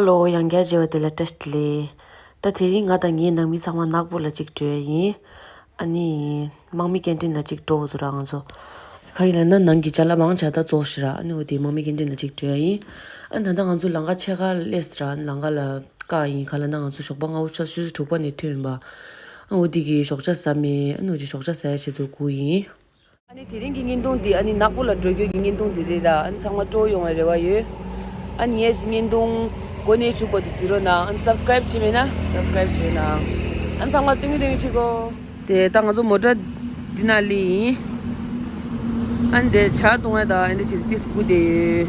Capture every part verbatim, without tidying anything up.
ལོ་ཡང་བསྐྱར་མཇལ་བ་དེ་ལ་བཀྲ་ཤིས་བདེ་ལེགས། ད་དེ་རིང་ང་དང་ངའི་ནང་མི་ཚང་མ་ནག་པོ་ལ་གཅིག་འགྲོ་ཡ་ཡིན། ཨ་ནི། དམག་མི་ཀན་ཊིན་ལ་གཅིག་འགྲོ་དགོས་འདུག་ར་ང་ཚོ། གང་ཡིན་ལབ་ན་ནང་གི་ཅ་ལག་མང་ཆེ་ད་རྫོགས་ཤག་ར། ཨ་ནི་འོ་དེ་དམག་མི་ཀན་ཊིན་ལ་གཅིག་འགྲོ་ཡ་ཡིན། ཨ་ནི་ད་ལྟ་ང་ཚོ་ལམ་ཁ་ཕྱེད་ཀ་སླེབས་སོང་ར། ཨ་ནི་ལམ་ཁ་ལ་བཀག་ཡིན། གང་ལབ་ན་ང་ཚོ་ཞོགས་པ་སྔ་པོ་ཆུ་ཚོད་དྲུག་པ་ནས་ཐོན་ཡིན་པ། ཨ་འོ་དེ་གི་ཞོགས་ཇ་ཟ་མེད། ཨ་ནི་འོ་དེ་ཞོགས་ཇ་ཟ་ཡ་ཆེད་དུ་སྒུག་ཡིན། ཨ་ནི་དེ་རིང་གི་བརྙན་ཐུང་འདི་ཨ་ནི་ནག་པོ་ལ་འགྲོ་རྒྱུ་གི་བརྙན་ཐུང་འདི་རེད་ར། ཨ་ནི་ཚང་མ་སྤྲོ་ཡོང་བའི་རེ་བ་ཡོད། ཨ་ནི་ངས་བརྙན་ཐུང་མགོ་ནས་མཇུག་བར་དུ་གཟིགས་རོགས་གནང་། ཨ་ནི་སབ་སི་ཀ་རེབ་བྱས་མེད་ན་སབ་སི་ཀ་རེབ་བྱས་གནང་། ཨ་ནི་ཚང་མ་སྟོན་གྱི་སྟོན་གྱི་བྱེད་གོ། དེ་ད་ང་ཚོ་མོ་ཊ་འདི་ནང་སླེབས་ཡིན། ཨ་ནི་དེ་ཇ་བཏུང་བ་དང་ཨ་ནི་ཅིག་ཏིས་སྒུག་བསྡད་ཡོད།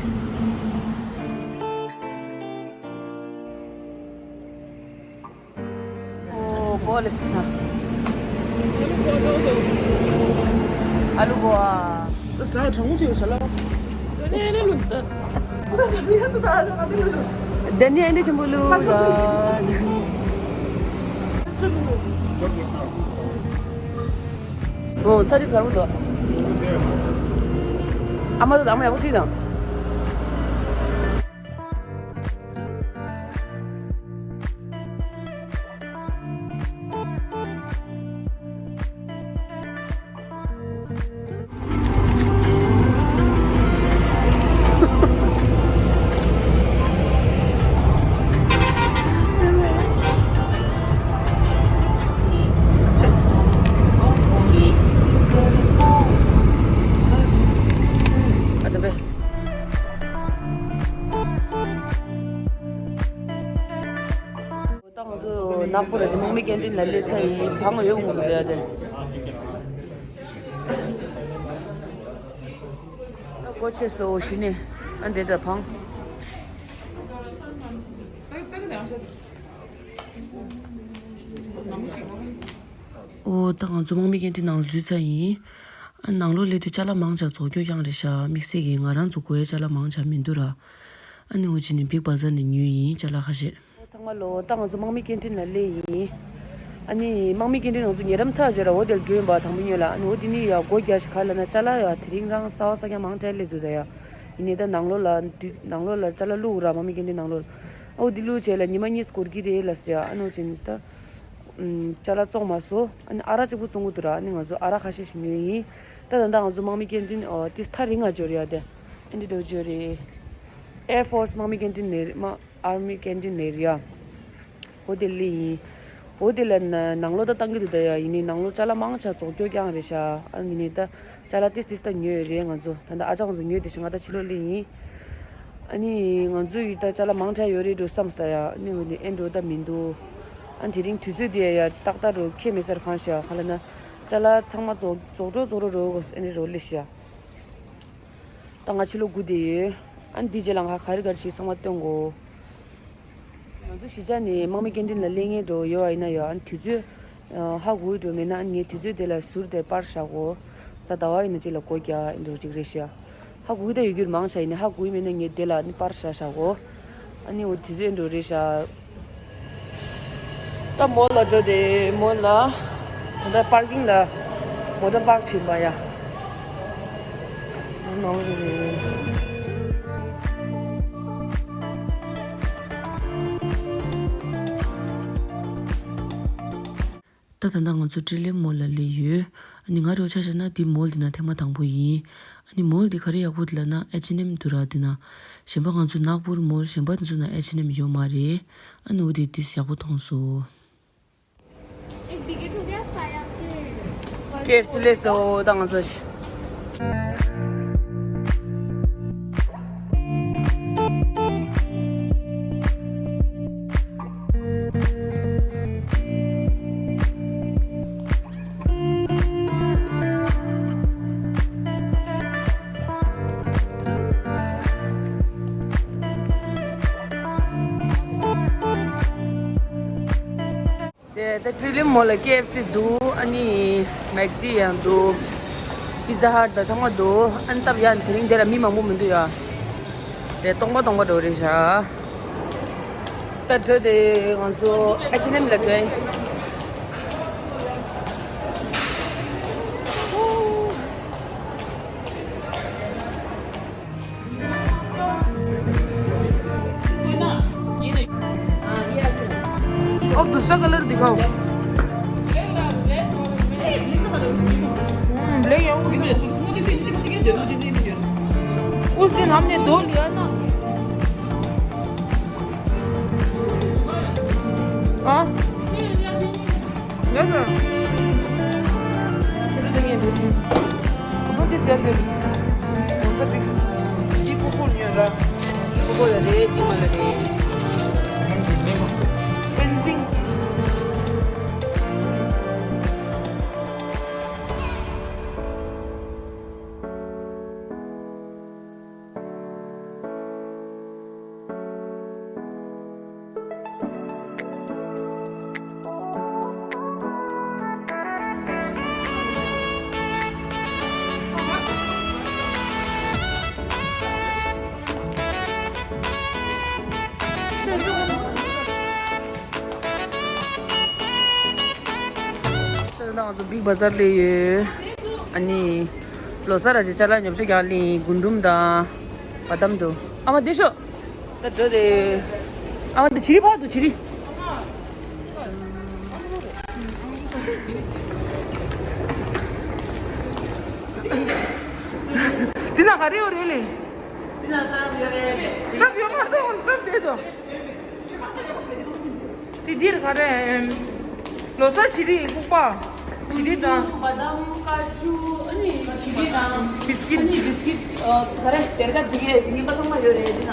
ཨོ་གོ་ལེ་སི་ན། ཨ་ལུ་གོ་ཨ། ཟ་གྲང་མོ་ཆེ་ཡོད་ཤ་ལ། དེ་ནི་ཨེ་འདྲ་ཆེན་པོ་ལུ་ར། ཨོ་ཚ་དེ་གསར་པོ་འདུག་ཨ་མ་དང་ཨ་མ་ཡག་པོ་ཁྲིད་དང་། ད་ང་ཚོ་ནག་པོ་ར་ཞིག་དམག་མི་ཀན་ཊིན་ལ་སླེབས་ཚར་ཡིན། བང་ཡོད་མོ་གི་ལ་ཡ་དེ། སྒོ་ཕྱེ་སོ་ཞུ་ནས་ཨ་འདྲེ་ད་བང་། ཨོ་ད་ང་ཚོ་དམག་མི་ཀན་ཊིན་ནང་ལ་འཛུལ་ཚར་ཡིན། ཨ་ནང་ལོགས་སླེབས་དུས་ཅ་ལག་མང་ཆེ་རྫོགས་རྒྱུ་རྐྱང་རེད་ཤག་དམིགས་བསལ་གྱིས་ང་རང་ཚོ་དགོས་ཡ་ཅ་ལག་མང་ཆེ་མི་འདུག་ར། ཨ་ནི་འོ་ཅི་ནི་བིག་བ་ཛར་ནས་ཉོས་ཡིན་ཅ་ལག་ཁ་ཤས། ཚང་མ་ལོ། ད་ང་ཚོ་དམག་མི་ཀན་ཊིན་ལ་སླེབས་ཡིན། ཨ་ནི་དམག་མི་ཀན་ཊིན་ང་ཚོ་ཉེ་འགྲམ་ཚར་འབྱོར་ར། འོ་དེར་འགྲོ་ཡིན་པ་དང་པོ་ཉོས་ལ། ཨ་ནི་འོ་དེ་ནི་ཡ་སྒོ་རྒྱག་ཤག་ག་ལབ་ན་ཅ་ལག་ཡ་དེ་རིང་རང་གསར་པ་གསར་རྐྱང་མང་དྲགས་སླེབས་འདུག་ད་ཡ། ཡིན་ནའི་ད་ནང་ལོགས་ལ་འདི་ནང་ལོགས་ལ་ཅ་ལག་བླུགས་ར་དམག་མི་ཀན་ཊིན་ནང་ལོགས། ཨ་འོ་དེ་བླུགས་བྱས་ལ་ཉི་མ་གཉིས་འགོར་གྱི་རེད་ལབ་ཟེར་ཡ། ཨ་ནི་འོ་ཅི་ནི་ད། ཨམ། ཅ་ལག་བཙོང་མ་སོང་། ཨ་ནི་ཨ་རག་གཅིག་པུ་བཙོང་གི་འདུག་ར། ཨ་ནི་ང་ཚོ་ཨ་རག་ཁ་ཤས་ཤིག་ཉོས་ཡིན། ད་ད་ལྟ་ང་ཚོ་དམག་མི་ཀན་ཊིན་ཨོ་ཏིས་ཐག་རིང་ང་འབྱོར་ཡ་དེ། ཨེ་འདི་འདྲ་འབྱོར་རེད། ཨེར་ཕོར་སི་དམག་མི་ཀན་ཊིན་ནས་རེད་མ། ཨར་མི་ཀན་ཊིན་ནས་རེད་ཡ། ཨོ་དེ་སླེབས་ཡིན། ཨོ་དེ་ལ་ན་ནང་ལོགས་ད་བཏང་གི་འདུག་ད་ཡ། ཡིན་ནའི་ནང་ལོགས་ཅ་ལག་མང་ཆེ་རྫོགས་རྒྱུ་རྐྱང་རེད་ཤག་ཨ་ཡིན་ནའི་ད། ཅ་ལག་ཏིས་ཏིས་ད་ཉོས་ཡོད་རེད་ང་ཚོ། ད་ལྟ་ཨ་ཅག་ང་ཚོ་ཉོས་དེ་ཤི་ང་ད་ཕྱི་ལོགས་སླེབས་ཡིན། ཨ་ནི་ང་ཚོ་ཡི་ད་ཅ་ལག་མང་དྲགས་ཡོད་རེད་འགྲོ་བསམ་སྟ་ཡ། ཨ་ནི་འོ་ནི་ཨེ་འགྲོ་ད་མི་འདུག་ཨ་དེ་རིང་དུས་ཚོད་དེ་ཡ་ཏག་ཏག་རུ་ཁེ་མེད་སར་གང་ཤག་ག་ལབ་ན། ཅ་ལག་ཚང་མ་རྫོགས་རྫོགས་འགྲོ་རྫོགས་འགྲོ་རོ་གོ་ཨ་ནི་རོ་སླེབས་ཤག་ད་ང་ཕྱི་ལོགས་སྒུག་བསྡད་ཡོད། ཨ་ནི་དེ་རྗེས་ལ་ང་ག་རེ་ག་རེ་བྱེད་ཚང་མ་སྟོན་གོ། ང་ཚོ་གཞིས་ཆགས་ནས་དམག་མི་ཀན་ཊིན་ལ་སླེབས་མཁན་འགྲོ་ཡོད་པ་ཡིན་ན་ཡང་དུས་ཚོད་ཧ་གོ་གི་འགྲོ་མེད་ན། ངས་དུས་ཚོད་དེ་ལ་ཟུར་དེ་པར་བཞག་གོ། གཟའ་ཟླ་བ་ཡིན་ན་གཅིག་ལ་སྒོ་རྒྱག་ཨེ་འགྲོ་གཅིག་རེད་ཤག་ཧ་གོ་གི་ད་ཡོད་རྒྱུ་མང་ཆེ་ཡིན་ན་ཧ་གོ་གི་མེད་ན་ངས་དེ་ལ་ནི་པར་བཞག་བཞག་གོ། ཨ་ནི་འོ་དུས་ཚོད་ཨེ་འགྲོ་རེད་ཤག་ད་མོལ་ལ་འགྲོ་དེ་མོལ་ལ། ད་ལྟ་པར་ཀིང་ལ་མོ་ཊ་པར་བྱེད་པ་ཡ། ད་ནང་རེད། ད་ད་ལྟ་ང་ཚོ་ཊི་ལི་ཡན་མོལ་ལ་སླེབས་ཡོད། ཨ་ནི་ང་རང་ཆ་བཞག་ན་འདི་མོལ་འདི་ན་ཐེངས་མ་དང་པོ་ཡིན། ཨ་ནི་མོལ་འདི་ག་རེ་ཡག་པོ་འདུག་ལབ་ན་ཨེཆ་ཨེན་ཨེམ་འདུག་ར་འདི་ན། གཞན་པ་ང་ཚོ་ནག་པུར་མོལ་གཞན་པ་འདི་ཚོ་ན་ཨེཆ་ཨེན་ཨེམ་ཡོད་མ་རེད། ཨ་ནི་འོ་དེ་དེ་ཡག་པོ་མཐོང་སོང་། ཀེ་ཨེཕ་སི་སླེབས་སོང་ད་ང་ཚོ། དེ་ད་ཊི་ལི་ཡན་མོལ་ལ་ཀེ་ཨེཕ་སི་འདུག་ཨ་ནི་མེག་ཌི་ཡང་འདུག་པི་ཛ་ཧཊ་དང་ཚང་མ་འདུག་ཨ་ནི་སྟབས་ཡག་དེ་རིང་དེ་ལ་མི་མང་པོ་མི་འདུག་ཡ། དེ་སྟོང་པ་སྟོང་པ་འགྲོ་རེད་ཤག་ད་འགྲོ་དེ་ང་ཚོ་ཨེཆ་ཨེན་ཨེམ་ལ་འགྲོ་ཡིན། और दूसरा कलर दिखाओ। हम्म, ब्लैक है वो। उस दिन हमने दो लिया ना। हाँ। ང་ཚོ་བིག་བ་ཛར་སླེབས་ཡོད། ཨ་ནི། ལོ་གསར་ར་ཅིག་ཅ་ལག་ཉོ་ཆ་རྒྱག་ལ་རྒུན་འབྲུམ་དང་། བ་དམ་འདུག་ཨ་མ་བདེ་ཤོག་ད་འགྲོ་རེད། ཨ་མ་འདི་བྱི་རིལ་ཕར་འདུག་བྱི་རིལ། འདི་ན་ག་རེ་ཡོད་རེད་ལེ། འདི་ན་སྲབ་ཡོད་རེད། སྲབ་ཡོད་མ་གཏོགས་སྲབ་བསྡད་འདུག་དེ་འདིར་ག་རེ། ལོ་གསར་བྱི་རིལ་ལྐུགས་པ། བྱི་རིལ་དང་། བ་དམ་ཀ་ཅུ། ཨ་ནི་བྱི་རིལ་དང་། བིས་ཀིཊ། ཨ་ནི་བིས་ཀིཊ། ཨ། ག་རེ། སྡེར་ཁ་འདི་གས་རྙིང་པ་ཚང་མ་ཡོད་རེད་འདི་ན།